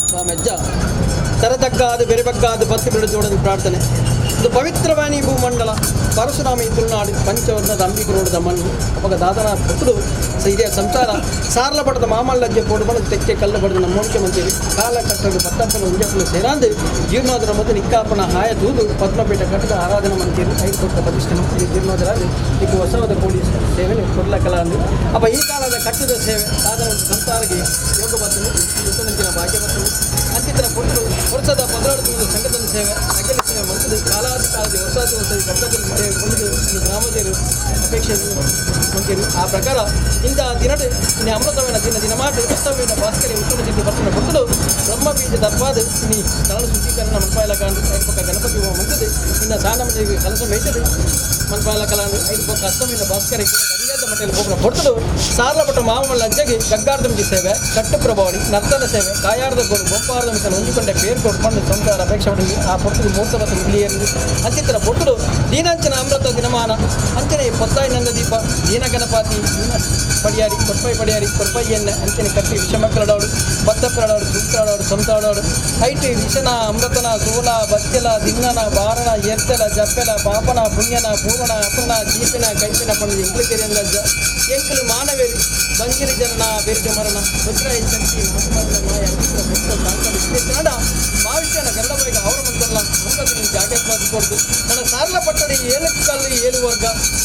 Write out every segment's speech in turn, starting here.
ಸ್ವಾಮಜ್ಜ ತರತಗ್ಗಾದ ಬೆರೆಬಗ್ಗಾದ ಭಕ್ತಿ ಬಿಡಜೋಡದ ಪ್ರಾರ್ಥನೆ. ಇದು ಪವಿತ್ರವಾಣಿ ಭೂಮಂಡಲ ಪರಶುರಾಮ ಈ ತುಳುನಾಡು ಪಂಚವರ್ಣದ ಅಂಬಿಕರೋಡದ ಮಣ್ಣು ಅಪಗ ದಾದನ ಪುತ್ತುಡು ಇದೇ ಸಂಸಾರ ಸಾರ್ಲ ಪಡೆದ ಮಾಮಲ್ಲಜ್ಜೆ ಪೋಡು ಬಣ ತೆಕ್ಕೆ ಕಲ್ಲು ಪಡೆದ ನಮ್ಮ ಮುಖ್ಯಮಂತ್ರಿ ಕಾಲ ಕಟ್ಟಡು ಪತ್ತಪ್ಪನ ಒಂಜಪ್ಪನ ಸೇರಾಂದು ಜೀರ್ಣೋದರ ಮತ್ತು ನಿಕ್ಕಾಪನ ಹಾಯ ತೂದು ಪದ್ಮಪೀಠ ಕಟ್ಟದ ಆರಾಧನೆ ಮಂತ್ರಿ ಐದು ಪ್ರತಿಷ್ಠೆ ಮತ್ತು ಜೀರ್ಣೋದರಾಗಿ ಈಗ ಹೊಸವಾದ ಕೋಡಿ ಸೇವೆ ಕೊಡ್ಲ ಕಲಾ ಅಂದು ಅಪ್ಪ ಈ ಕಾಲದ ಕಟ್ಟದ ಸೇವೆ ಸಾಧನ ಸಂಸಾರಕ್ಕೆ ಯೋಗ ಬರ್ತದೆ ಉತ್ತಮ ಭಾಗ್ಯ ಬರ್ತದೆ ಅಂತಿತರ ಕೊಟ್ಟು ವರ್ಷದ 12 ತಿಂಗಳು ಸಂಘಟನೆ ಸೇವೆ ಅಖಿಲ ಸೇವೆ ಮತ್ತು ಕಾಲಾಧಿಕಾಲದ ಹೊಸ ಹೊಸ ಕರ್ತವ್ಯ ಸೇವೆ ಕೊಂಡು ಗ್ರಾಮದೇವರು ಅಪೇಕ್ಷೆ ಹೊಂದಿರು. ಆ ಪ್ರಕಾರ ಇಂತಹ ದಿನಡು ಇನ್ನು ಅಮೃತವೇನ ದಿನ ದಿನ ಮಾಡಿ ಅಸ್ತವೇನ ಭಾಸ್ಕರಿ ಉತ್ತಮ ಸಿದ್ಧಿ ಬರ್ತನ ಕೊಟ್ಟದು ಬ್ರಹ್ಮ ಬೀಜ ದರ್ಪಾದ ಇನ್ನು ಸ್ಥಳ ಶುದ್ಧೀಕರಣ ಮನ್ಪಾಯಲ ಕಾಂಡು ಐದು ಪಕ್ಕ ಗಣಪತಿ ಹೋಮ ಮಂತದೆ ಇನ್ನು ಸಾನ ಮನೆಗೆ ಕಲಸ ಮೇಯ್ತದೆ ಮನ್ಪಾಯಲ ಕಲಾಂಡು ಐದು ಪಕ್ಕ ಅಸ್ತವೇನ ಭಾಸ್ಕರಿ ಗಂಗೆದ ಮಟ್ಟದಲ್ಲಿ ಪೋಪುನ ಪೊರ್ತುಡು ಸಾರ್ಲಪಟ್ಟ ಮಾಮಲ್ಲ ಅಜ್ಜಗೆ ಗಗ್ಗಾರ್ದ ಸೇವೆ ಕಟ್ಟು ಪ್ರಭಾವಳಿ ನರ್ತನ ಸೇವೆ ಕಾಯಾರದ ಗೋಲು ಬೊಂಪಾರದ ಮಿಸಲು ಹೊಂದಿಕೊಂಡೆ ಪೇರು ಕೊಡ್ಕೊಂಡು ಸಂಸಾರ ಅಪೇಕ್ಷೆ ಪಡೆದು ಆ ಪೊರ್ತುಡು ಮೂರ್ತ ಮತ್ತು ಇಲ್ಲಿಯರು ಅಂಚಿತರ ಪೊರ್ತುಡು ದೀನಾಂಚನ ಅಮೃತ ದಿನಮಾನ ಅಂಚನೆ ಪೊತ್ತಾಯಿ ನಂದದೀಪ ದೀನ ಗಣಪತಿ ದೀನ ಪಡಿಯಾರಿ ಕೊರ್ಪೈ ಪಡಿಯಾರಿ ಕೊರ್ಪೈ ಎಣ್ಣೆ ಅಂಚನೆ ಕಟ್ಟಿ ವಿಷಮಕ್ಕಳಡೋಡು ಬತ್ತಪ್ಪರಡೋಡು ಸೂತ್ರಡೋಡು ಸಂತಾಡೋಡು ಐಟಿ ವಿಷನ ಅಮೃತನ ಸೂಲ ಬಚ್ಚಲ ದಿನ್ನನ ಬಾರಣ ಎತ್ತಲ ಜಪ್ಪೆಲ ಪಾಪನ ಪುಣ್ಯನ ಪೂರ್ಣ ಅಪನ ಜೀಪಿನ ಕೈಪಿನ ಪಂಡು ಎಂಕ್ಲು ತೆರೆಯಂದ ಎಂಕ್ಲು ಮಾನವೇರಿ ಬಂಜಿರಿ ಜನನ ಬೇರಿಟ ಮರಣ ವಜ್ರ ಶಕ್ತಿ ಮಾತುಮಾತಿನ ಮಾಯ ಅಂಚಿತ್ರ ಭಕ್ತ ಸಾಂಕಲ್ ವಿಶ್ಲೇಷಣ ಮಾವಿಷ್ಯನ ಗರುಡಬೈಗ ಅವರ ಮಂತಲ್ಲ ಅಮೃತನ ಜಾಗೆ ಕೊಡ್ದು ನನ್ನ ಸಾರ್ಲ ಪಟ್ಟಡಿ ಏಳು ಕಲ್ಲು ಏಳು ವರ್ಗ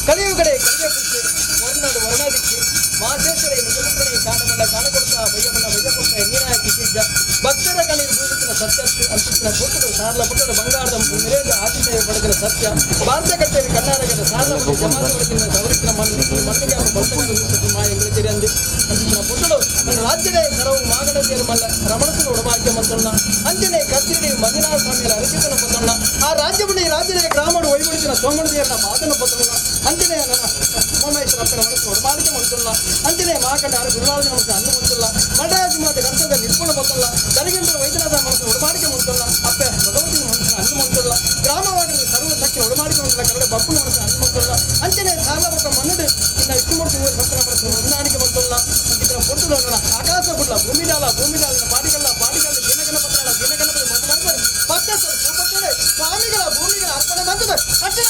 ಕಲಿಯುಗಡೆ ಕಲಿಯ ಕುರ್ಚಿ ವರ್ಣಡು ವರ್ಣಾದಿಕ್ಕಿ ಮಾದೇಶ್ವರಿ ನಿಜಪುತ್ರನಿ ಕಾಣಮಣ್ಣ ಕಾಣಕೊಡ್ತ ಬಯ್ಯಮಣ್ಣ ಬಯ್ಯ ಕೊಡ್ತ ಎಣ್ಣಿನ ಕಿಸಿದ್ದ ಭಕ್ತರ ಕಣ್ಣೀರು ಬೂದುತ್ತಿನ ಸತ್ಯ ಅಂತಿತ್ತಿನ ಪುಟ್ಟಡು ಸಾರ್ಲ ಪುಟ್ಟಡು ಬಂಗಾರದ ಮಿರೇದು ಆತಿಥೇಯ ಪಡೆದಿನ ಸತ್ಯ ಭಾರತ ಕಟ್ಟೆಯಲ್ಲಿ ಕರ್ನಾಟಕದ ಸಾರ್ಲ ಪುಟ್ಟ ಜಮಾತ ಪಡೆದಿನ ಸವರಿತ್ತಿನ ಮಣ್ಣು ಈ ಮಣ್ಣಿಗೆ ಅವರು ಭಕ್ತಗಳು ಮಾಯ ತೆರೆಯಂದು ಅಂತಿತ್ತಿನ ಪುಟ್ಟಡು ನನ್ನ ರಾಜ್ಯದ ಸರವು ಮಾಗಡತಿಯರು ಮಲ್ಲ ರಮಣಸನ ಒಡಮಾಕ್ಯ ಮಂತೊಣ್ಣ ಅಂಚನೆ ಕತ್ತಿರಿ ಮಂಜುನಾಥ ಸ್ವಾಮಿಗಳ ಅರಚಿತನ ಪತ್ತೊಣ್ಣ ಆ ರಾಜ್ಯವನ್ನು ಈ ರಾಜ್ಯದ ಗ್ರಾಮಡು ವೈಗುಡಿಸಿನ ಸೋಮಣದೇವರ ಮಾತನ್ನು ಪತ್ತೊಣ್ಣ ಅಂಚನೆ ನನ್ನ ಉಮಾಮಹೇಶ್ವರ ಅಪ್ಪನ ಮನಸ್ಸು ಒಡಮಾಡಿಕೆ ಮಂತೊಲ್ಲ ಅಂಚನೆ ಮಾಕಂಡ ಆರು ಗುರುರಾಜನ ಮನಸ್ಸು ಅನ್ನು ಮಂತೊಲ್ಲ ಮಡ್ರಾಜ ಮಾತೆ ಕರ್ತವ್ಯ ನಿಲ್ಕೊಂಡು ಪತ್ತೊಲ್ಲ ದರಿಗಂಟರ ವೈದ್ಯನಾಥ ಮನಸ್ಸು ಒಡಮಾಡಿಕೆ ಮಂತೊಲ್ಲ ಅಪ್ಪೆ ಭಗವತಿ ಮನಸ್ಸು ಅನ್ನು ಮಂತೊಲ್ಲ ಗ್ರಾಮವಾಗಲಿ ಸರ್ವಶಕ್ತಿ ಒಡಮಾಡಿಕೆ ಮಂತೊಲ್ಲ ಕರಡ ಬಪ್ಪನ ಮನಸ್ಸು ಅನ್ನು ಮಂತೊಲ್ಲ ಅಂಚನೆ ಸಾರ್ಲಪಟ್ಟ ಮನ್ನಡು ಇನ್ನ ವಿಷ್ಣುಮೂರ್ತಿ ಭಕ್ತರ ಮನಸ್ಸು ಹೊಂದಾಣಿಕೆ ಮಂತೊಲ್ಲ ಅಂಚಿನ ಪೊಟ್ಟು ಆಕಾಶ ಬುಡ್ಲ ಭೂಮಿಡಾಲ ಭೂಮಿಡಾಲ ಪಾಡಿಗಲ್ಲ ಪಾಡಿಗಲ್ಲ ದೀನಗಣಪತ್ರ ದೀನಗಣಪತಿ ಮಾತನಾಡಿದರೆ ಪತ್ತೇಶ್ವರ ಸೂಪತ್ತಡೆ ಸ್ವಾಮಿಗಳ ಭೂಮಿಗಳ ಅರ್ಪಣೆ ಬಂದದ ಅರ್ಚನೆ.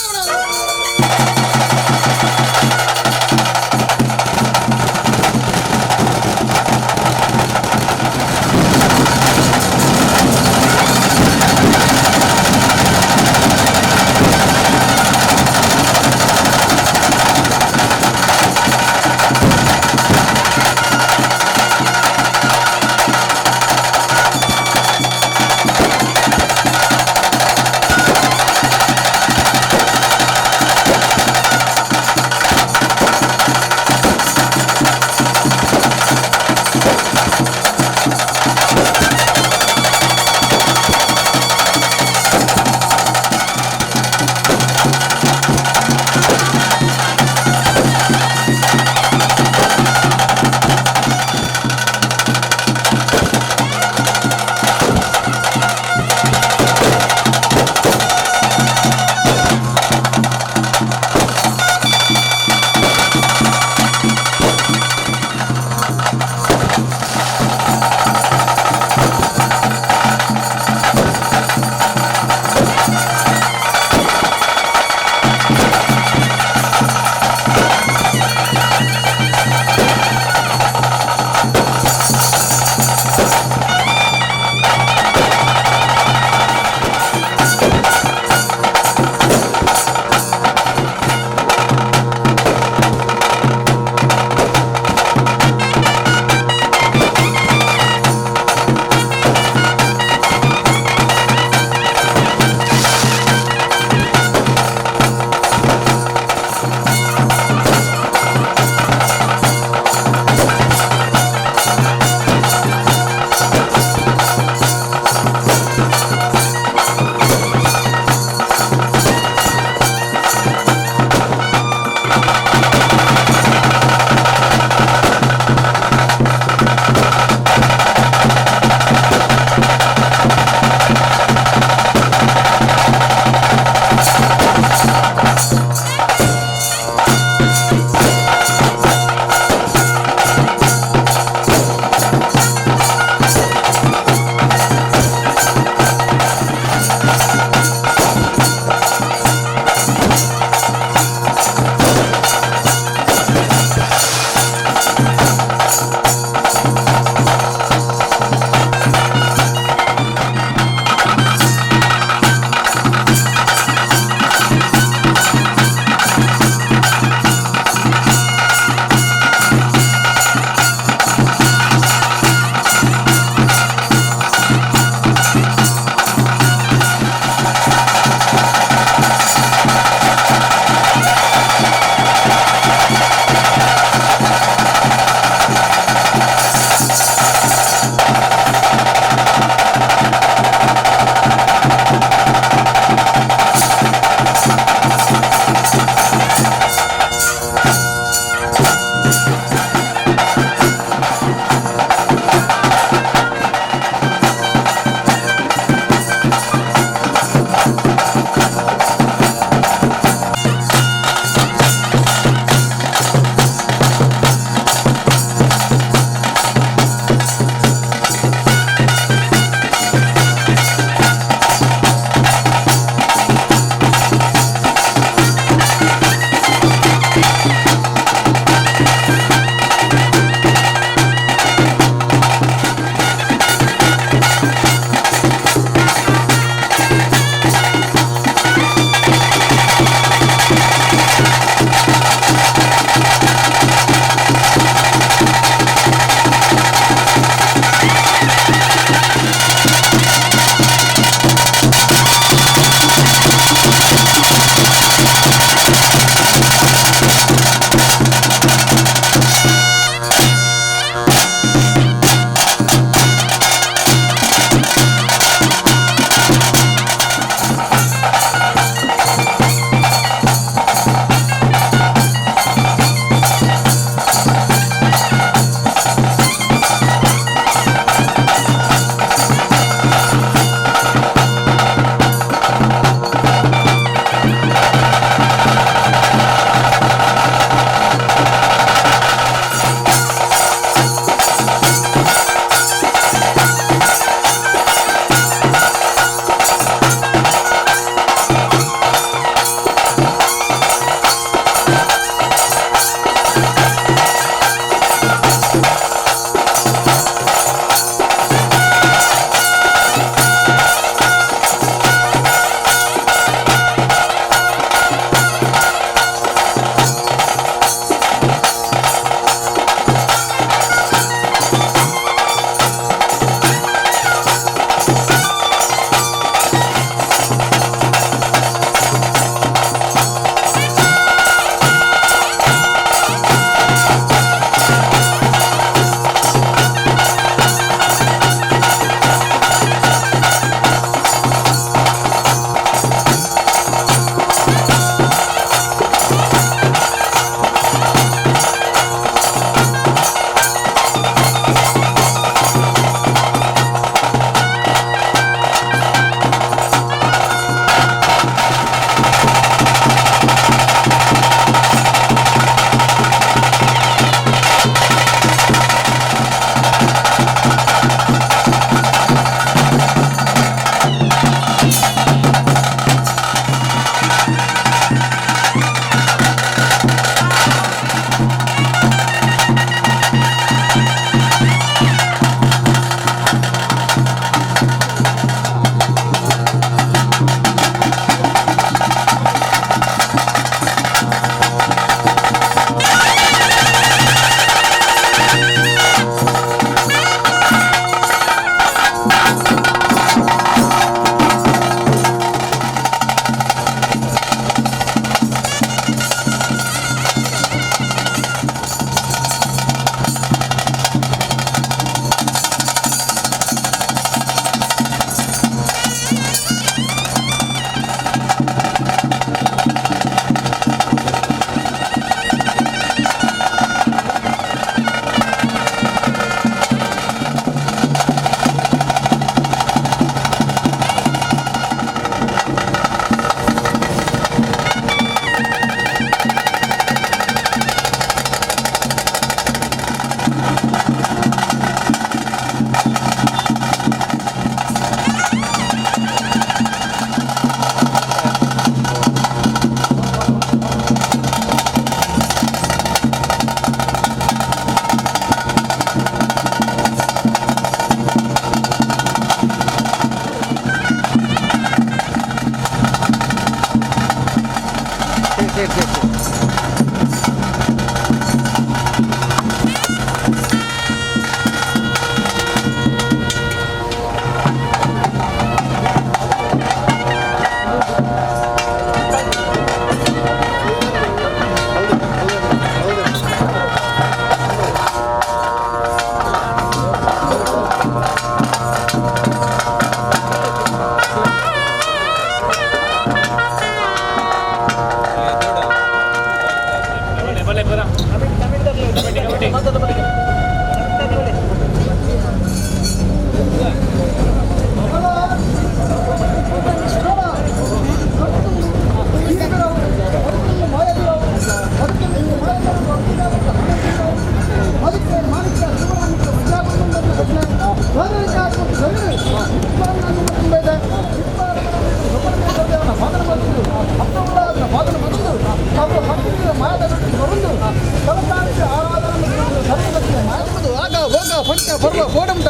ಸರಿ ಸರಿ ಸರಿ.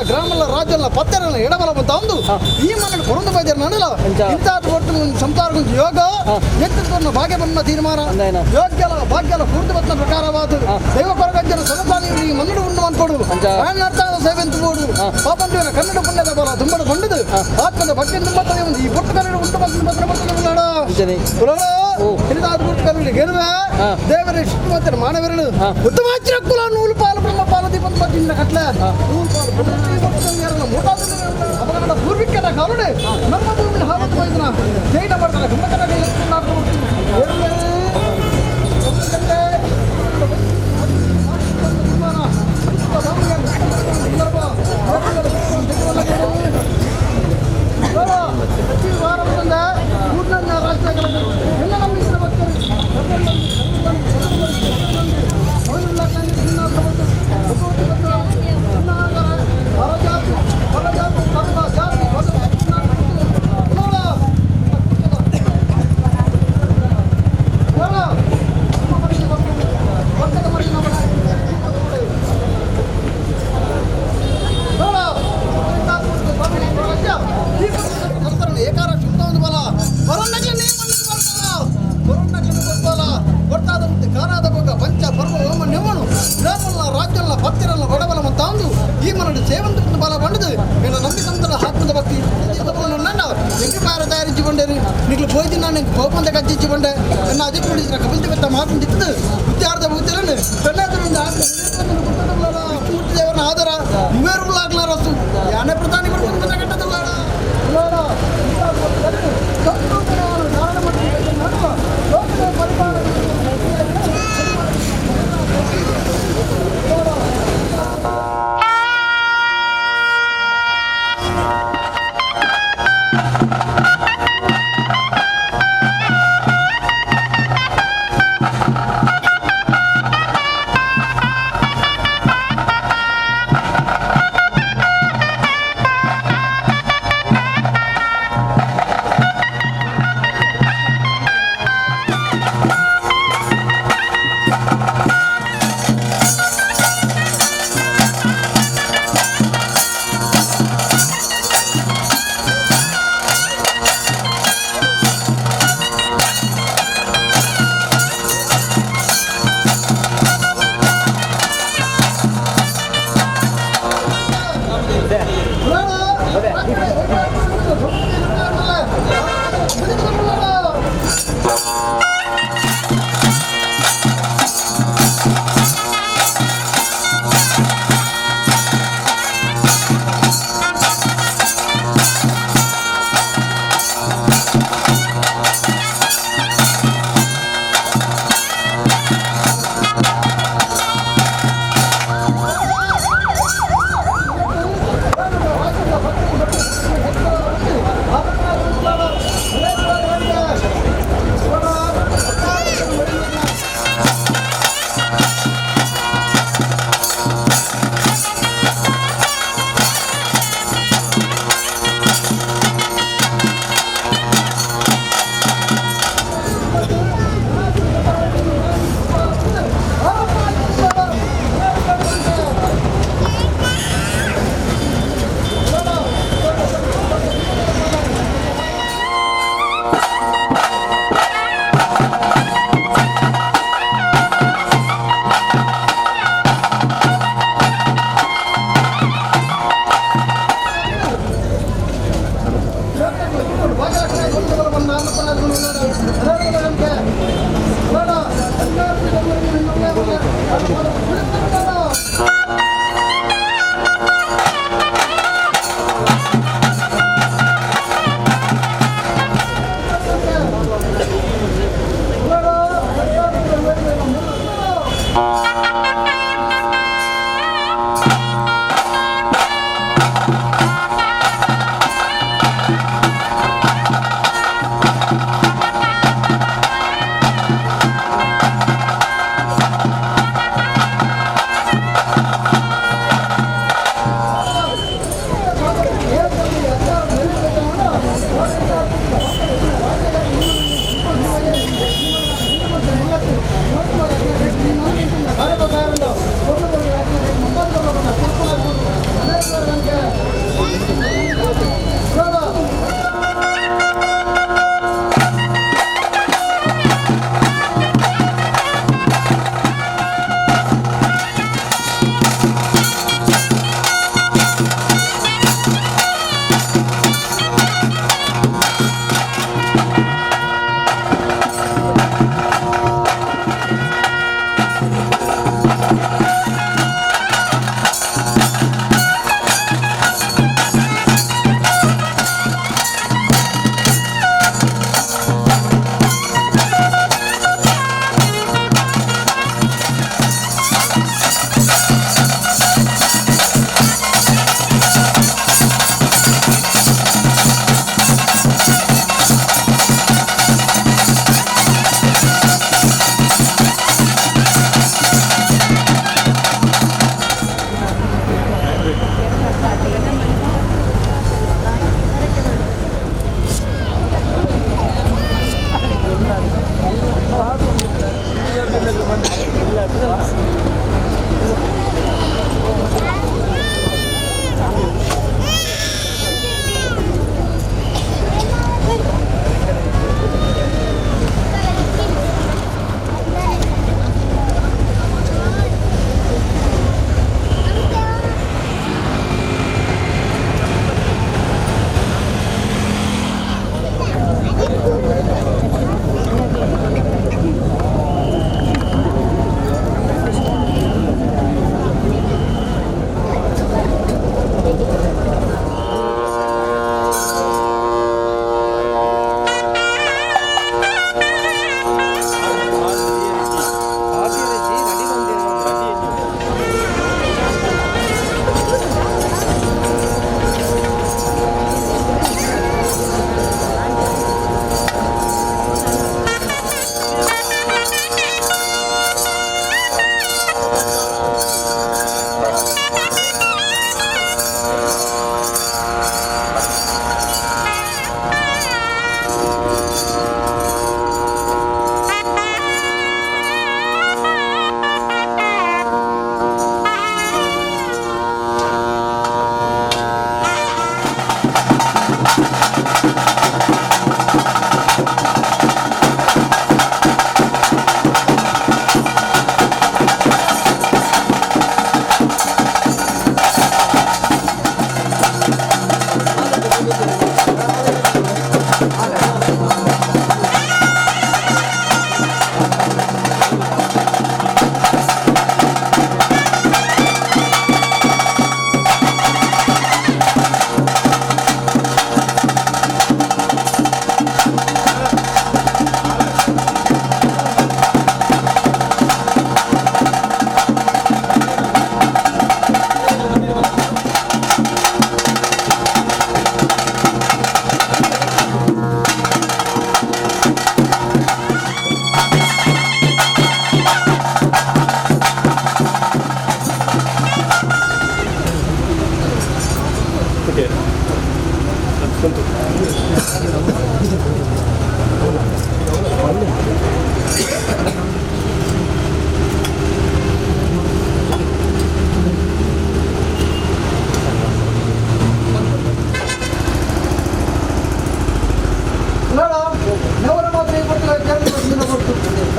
ಗ್ರಾಮಲ್ಲ ರಾಜ್ಯಲ್ಲ ಪತ್ತೆರಲ್ಲ ಎಡಬಲ ಬಂದು ಈ ಮನೆ ಕೊರಂದು ಬೈದಾರ ನಡಲ ಇಂತಾದ ಒಟ್ಟು ಸಂಸಾರ ಯೋಗ ಎತ್ತಿನ ಭಾಗ್ಯ ಬಂದ ತೀರ್ಮಾನ ಯೋಗ್ಯಲ ಭಾಗ್ಯಲ ಪೂರ್ತಿ ಬತ್ತ ಪ್ರಕಾರವಾದ ದೈವ ಕೊರಗಜ್ಜನ ಸಮತಾನಿ ಈ ಮನ್ನಡು ಉಂಡು ಅನ್ಕೊಡು ಅರ್ಥ ಸೇವೆಂತು ಬೋಡು ಪಾಪಂಟಿವನ ಕನ್ನಡ ಪುಣ್ಯದ ಬಲ ತುಂಬಡ ಕೊಂಡದು ಆತ್ಮದ ಭಕ್ತಿ ತುಂಬತ್ತದೆ ಒಂದು ಈ ಪುಟ್ಟ ಕನ್ನಡ ಉಂಟು ಬಂದ ಗೆಲುವೆ ದೇವರ ಇಷ್ಟು ಮಾನವರಳು ಉತ್ತಮಾಚಿರ ಕುಲ ನೂಲು ಪಾಲು ಬ್ರಹ್ಮ ಪಾಲು ದೀಪದ ಬಗ್ಗೆ ಕಟ್ಲೆ ನೂಲು ಪಾಲು ಅಪಗಡ ಪೂರ್ವಿಕರ ಕಾಲುಡೆ ನಮ್ಮ ಭೂಮಿನ ಹಾವತ್ತು ವೈದ್ಯನ ಜೈನ ಮಾಡ್ತಾರೆ ಕುಂಭಕರ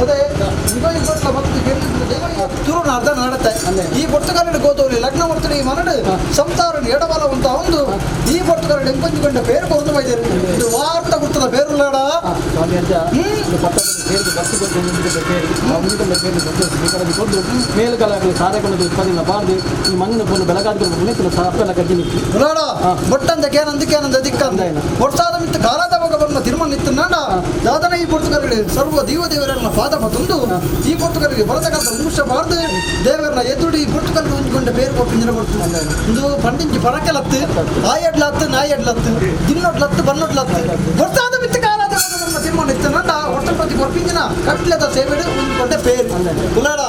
ಅದೇ ತುರುನ ಅರ್ಧ ನಡತೆ ಈ ಪೊರ್ತುಗಾಲಡ್ ಗೋತೋಲಿ ಲಗ್ನ ಮಾಡ್ತಾರೆ ಈ ಮನಡು ಸಂಸಾರ ಎಡಬಲ ಅಂತ ಒಂದು ಈ ಪೊರ್ತುಗಾಲಡ್ ಎಂಕೊಂಜಿ ಗಂಟೆ ಬೇರು ಕೊರ್ದು ಬೈದೇರು ಇದು ವಾರ್ತ ಗುರ್ತದ ಬೇರುಲ್ಲಾಡ. ಸ್ವಾಮಿ ಅಜ್ಜ, ಇದು ಪಟ್ಟದ ಬೇರು ಭಕ್ತಿ ಕೊಟ್ಟು ಬೇರು ಒಂಜಿಕೊಂಡ ಬೇರು ಭಕ್ತಿ ಸ್ವೀಕಾರ ಕೊದ್ದು ಮೇಲುಕಲಾಗಲಿ ಸಾರೆಕೊಂಡು ಉತ್ಪಾದನೆ ಬಾರ್ದು ಈ ಮಣ್ಣಿನ ಪೂರ್ಣ ಬೆಳಗಾದ ಮುನ್ನೆತ್ತಿನ ಸಾಪೆಲ್ಲ ಕಜ್ಜಿ ನಿಕ್ಕಿ. ಉಲಾಡ ಬೊಟ್ಟಂದ ಕೇನಂದ ಕೇನಂದ ದಿಕ್ಕಂದ ವರ್ಷಾದ ಮಿತ್ತು ಕಾಲಾದ ಬಗ ಬಣ್ಣ ತಿರುಮನ್ ನಿತ್ತನಾಡ ದಾದನ ಈ ಪೊರ್ತುಗಾಲಡಿ ಸರ್ವ ದೈವ ದೇವರನ್ನ ಪಾದ ಮತ್ತೊಂದು ಈ ಪೊರ್ತುಗಾಲಿಗೆ ಬರತಕ್ಕಂಥ ಉಂಗುಷ ಬಾರ್ದು ದೇವರನ್ನ ಎದುಡಿ ಈ ಪೊರ್ತುಗಾಲಿಗೆ ಒಂಜಿ ಬೇರು ಕೊಟ್ಟು ಇಂಜಿನ ಕೊಡ್ತು. ಇದು ಪಂಡಿಂಚಿ ಪರಕೆಲತ್ತು ಆಯಡ್ಲತ್ತು ನಾಯಡ್ಲತ್ತು ದಿನ್ನೊಡ್ಲತ್ತು ಬನ್ನೊಡ್ಲತ್ತು ವರ್ಷಾದ ಮಿತ್ತು ಕಾಲಾದ ಬಗ ಬಣ್ಣ ತಿರುಮನ್ ನಿತ್ತನಾಡ ಹೊಟ್ಟೆ ಪ್ರತಿ ಕೊರ್ಪಿಂಜಿನ ಕಟ್ಲೆದ ಸೇವೆಡು ಒಂಜಿ ಕೊಂಡೆ ಪೇರು ಉಲಾಡ.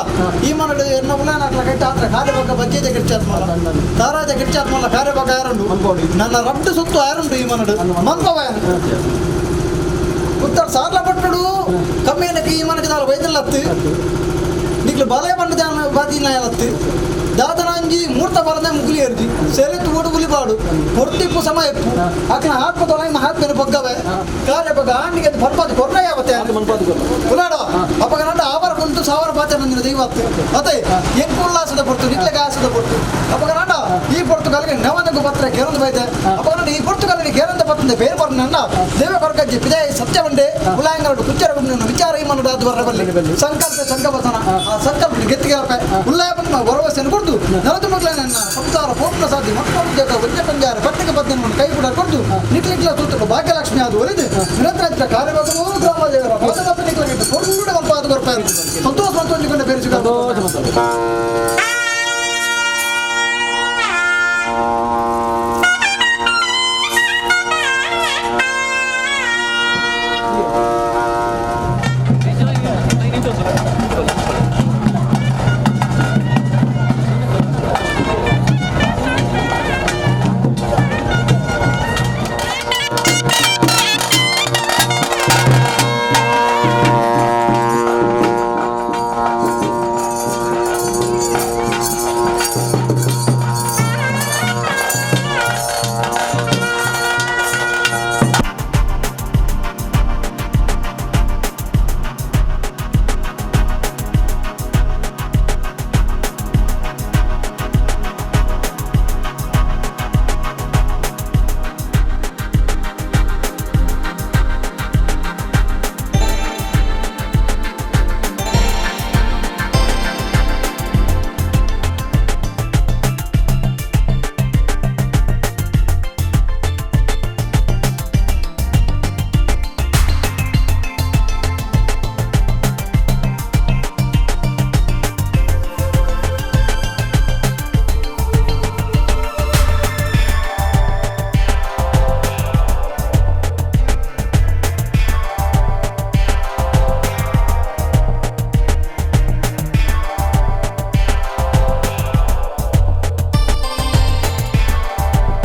ಈ ಮನಡು ಎನ್ನ ಉಲಾನ ಕಟ್ಟ ಆದ್ರೆ ಕಾರ್ಯ ಬಗ್ಗ ಬಜ್ಜೆದ ಗಿಡ್ಚಾತ್ಮಲ್ಲ ತಾರಾಜ ಗಿಡ್ಚಾತ್ಮಲ್ಲ ಕಾರ್ಯ ಬಗ್ಗ ಯಾರುಂಡು ನನ್ನ ರಡ್ಡು ಸುತ್ತು ಯಾರುಂಡು ಈ ಮನಡು ಮನ್ಪವಾಯನ ಉತ್ತರ ಸಾರ್ಲ ಪಟ್ಟುಡು ಕಮ್ಮಿಯನಕ್ಕೆ ಈ ಮನಕ್ಕೆ ದಾಲ ವೈದ್ಯಲತ್ತು ನಿಕ್ಲು ಬಲೆ ಬಂಡ ದಾನ ಬಾದಿನ ಲತ್ತು ದಾದನಾಂಜಿ ಮೂರ್ತ ಬಲದೆ ಮುಗುಲಿ ಎರ್ಜಿ ಸೆರೆತ್ತು ಓಡು ಗುಲಿ ಬಾಡು ಹೊರ್ತಿಪ್ಪು ಸಮಯ ಇಪ್ಪು ಅಕ್ನ ಆತ್ಮ ತೊಲೈ ಮಹಾತ್ಮೆನ ಬಗ್ಗವೆ ಕಾರ್ಯ ಬಗ್ಗ ಆಂಡಿಗೆ ಪರ್ಪಾದ ಕೊರ್ನ ಯಾವತ್ತೆ ಮನ್ಪಾದ ಕೊರ್ದು ಉಲಾಡ ಅಪ್ಪಗ ನಂಡ ಆವರ ಕುಂತು ಸಾವಿರ ಪಾತೆ ನಂದಿನ ದೈವತ್ತು ಅದೇ ಎಂಕು ಉಲ್ಲಾಸದ ಪೊರ್ತು ನಿಕ್ಲೆಗೆ ಆಸದ ಪೊರ್ತು ಅಪ್ಪಗ ನಂಡ ಈ ಪೊರ್ತುಗಾಲಿಗೆ ನವನಗು ಪತ್ರ ಕೇರಂದು ಬೈತೆ. ಅಪ್ಪಗ ನಂಡ ಈ ಪೊರ್ತುಗಾಲಿಗೆ ಕೇರಂದ ಪತ್ತಂದೆ ಬೇರೆ ಬರ್ ನನ್ನ ದೇವ ಕೊರಕಜ್ಜಿ ಪಿದಾಯ ಸತ್ಯ ಬಂಡೆ ಉಲಾಯಂಗರಡು ಕುಚ್ಚರ ಗುಂಡಿನ ವಿಚಾರ ಈ ಮನುಡ ಅದು ಬರಬಲ್ಲಿ ಸಂಕಲ್ಪ ಸಂಕವಸನ ಆ ಸಂಕಲ್ಪ ಗೆತ್ತಿಗೆ ಅರ್ಪೆ ಉಲ್ಲಾಯ ಬಂದು ಭರವಸೆಯನ್ನು ಕೊಡ್ದು ನಲದು ಮೊದಲೇ ನನ್ನ ಸಂಸಾರ ಪೂರ್ಣ ಸಾಧಿ ಮಕ್ಕಳು ಉದ್ಯೋಗ ವಜ್ರ ಪಂಜಾರ ಪಟ್ಟಿಗೆ ಪತ್ನಿಯನ್ನು ಕೈ ಕೂಡ ಕೊಡ್ದು ನಿಕ್ಲಿಕ್ಲ ಸೂತ್ರ ಭಾಗ್ಯಲಕ್ಷ್ಮಿ ಅದು ಒಲಿದು ನಿರಂತರ ಕಾರ್ಯವಾಗಲು ಗ್ರಾಮ ದೇವರ ಪಾದ ನಿಕ್ಲಗೆ ಕೊಡುಗಡೆ ಪಾದ ಕೊರ್ಪಾರು ಸಂತೋಷ ಸಂತೋಷ ಬೇರೆ ಸಂತೋಷ ಮಂತೊಂದು.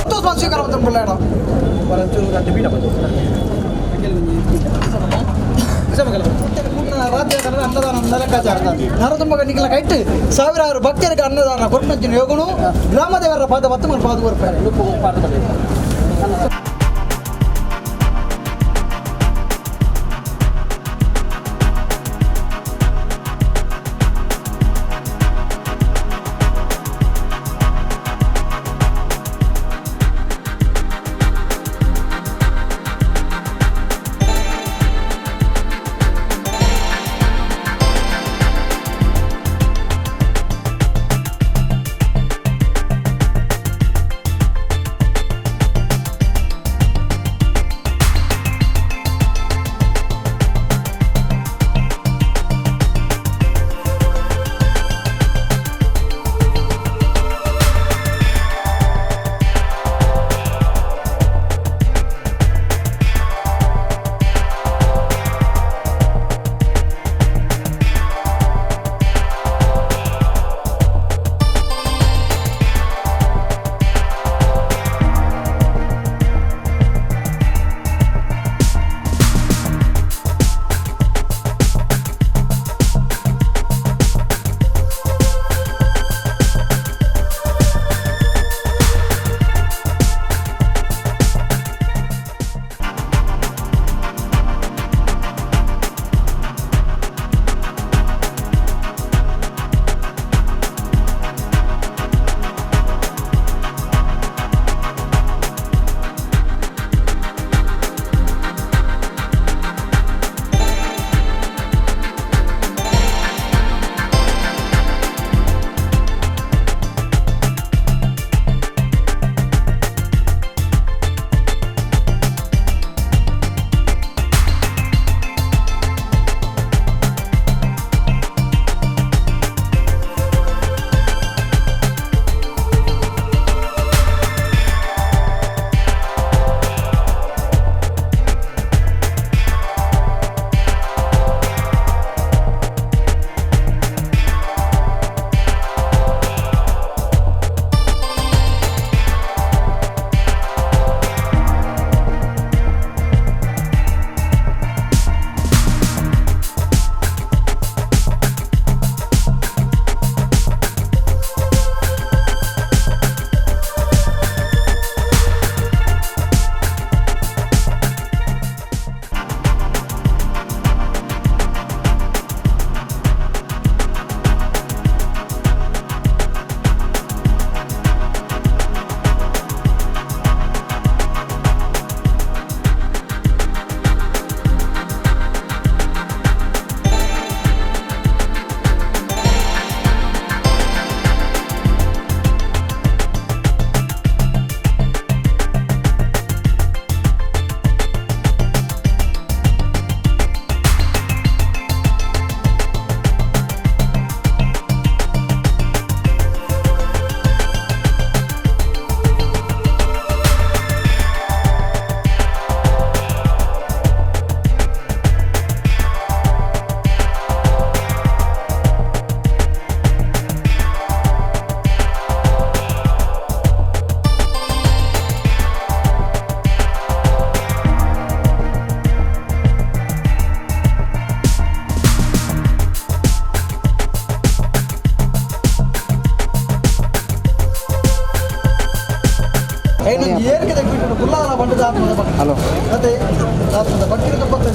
ಸಂತೋಷ ಸ್ವೀಕಾರ ಮಾಡ್ತಾರೆ ಒಂಚೂರು ಗಂಟೆ ಬೀಡ ಬಂದು ರಾಜ್ಯ ಅನ್ನದಾನ ಲೆಕ್ಕಾಚಾರ ನರದುಂಬ ನಿಖಲ ಕೈಟ್ ಸಾವಿರಾರು ಭಕ್ತರಿಗೆ ಅನ್ನದಾನ ಕೊಟ್ಟಂಚಿನ ಯೋಗನು ಗ್ರಾಮದೇವರ ಪಾದ ಬತ್ತು ಪಾದ ಬರ್ತಾರೆ.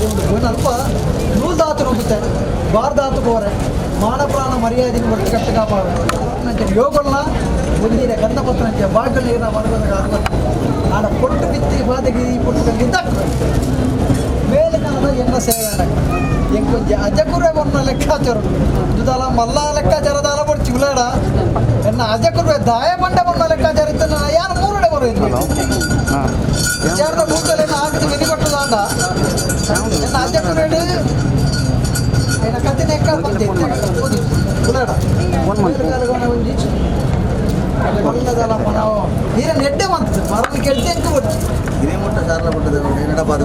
ಬೋಂಡು ಅಲ್ಪ ನೂಲ್ದಾತು ನುಗ್ಗುತ್ತೆ ಬಾರ್ದಾತು ಕೋರೆ ಮಾನ ಪ್ರಾಣ ಮರ್ಯಾದೆ ಒಟ್ಟು ಕಟ್ಟ ಕಾಪಾಡ ಯೋಗಲ್ಲ ಒಂದಿನ ಗಂಧಪತ್ರಂಚೆ ಬಾಗಿಲು ನೀರಿನ ವರ್ಗದ ಆಡ ಪೊಟ್ಟು ಬಿತ್ತಿ ಬಾದಗಿ ಈ ಪೊಟ್ಟು ಕಂಗಿದ್ದ ಮೇಲೆ ಕಾಲದ ಎನ್ನ ಸೇವೆ ಎಂಕೊಂಜಿ ಅಜಕುರೆ ಮೊನ್ನ ಲೆಕ್ಕಾಚಾರ ದುದಾಲ ಮಲ್ಲ ಲೆಕ್ಕಾಚಾರದಾಲ ಬೊಡ್ಚಿ ಉಲಾಡ ಎನ್ನ ಅಜಕುರೆ ದಾಯ ಬಂಡ ಮೊನ್ನ ಲೆಕ್ಕಾಚಾರ ಇತ್ತನ ಯಾರು ಮೂರಡೆ ಬರೋ ಇದು ವಿಚಾರದ ಭೂತಲೆನ್ನ ಹಾಕಿದ ಬೆನಿ ಕೊಟ್ಟದಾಂಡ ಎನ್ನ ಅಜಕುರೆಡು ಎನ್ನ ಕತ್ತಿನ ಎಕ್ಕ ಬಂತೆ ಉಲಾಡ ಒಂಜಿ ಒಲ್ಲದಲ್ಲ ಮನೋ ನೀರ ನೆಡ್ಡೆ ಬಂತು ಮರಣ ಕೆಡ್ಡೆ ಎಂಕ ಬೊಡ್ಚಿ ಇದೇ ಮುಟ್ಟ ಸಾರ್ಲ ಪಟ್ಟದ ನಡಪಾದ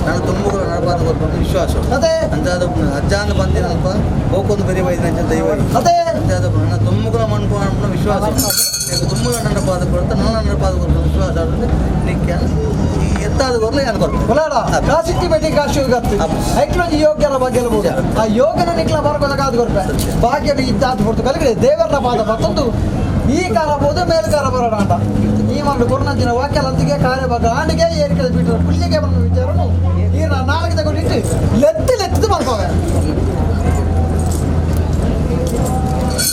ನಾನು ತುಂಬುಗಳು ನಡಪಾದ ಕೊಟ್ಟು ವಿಶ್ವಾಸ. ಅದೇ. ಅಂತಾದ ಅಜ್ಜಾನ ಬಂದಿನಲ್ಪ ಹೋಗೊಂದು ಬೆರಿ ಬೈದಿನ ದೈವ. ಅದೇ. ಅಂತಾದ ನನ್ನ ತುಮ್ಮುಗಳ ಮಣ್ಪು ಅನ್ನೋ ವಿಶ್ವಾಸ. ತುಮ್ಮುಗಳ ನಡಪಾದ ಕೊಡ್ತ ನನ್ನ ನಡಪಾದ ಕೊಟ್ಟು ವಿಶ್ವಾಸ ಆದ್ರೆ ನಿಕ್ಕೆ ಈ ಎತ್ತಾದ ಕೊರ್ಲೆ ಏನು ಕೊರ್ಪ. ಉಲಾಡ ಕಾಸಿಟ್ಟಿ ಬೇಟಿ ಕಾಶು ಗತ್ತು ಐಕ್ಲೊಂಜಿ ಯೋಗ್ಯರ ಬಗ್ಗೆ ಹೇಳ್ಬೋದು. ಆ ಯೋಗನ ನಿಕ್ಲ ಬರ್ಕೋದಕ್ಕಾದ ಕೊರ್ಪೆ ಭಾಗ್ಯದ ಇದ್ದಾದ ಹೊರತು ಕಲಿಗಡೆ ದೇವರ ಪಾದ ಮತ್ತೊಂದು ಈ ಕಾಲ ಬೋದು ಮೇಲ್ಕಾರ ಬರೋಣ ಅಂತ ಈ ಒಂದು ಕೊರೋನಾ ವಾಕ್ಯಲಂತಿಗೆ ಕಾರ್ಯ ಬಗ್ಗೆ ಆಂಡಿಗೆ ಏರಿಕೆ ಬಿಟ್ಟರು ಪುಲ್ಲಿಗೆ ಬಂದ ವಿಚಾರನು ಈ ನಾಲ್ಕು ತಗೊಂಡಿಟ್ಟು.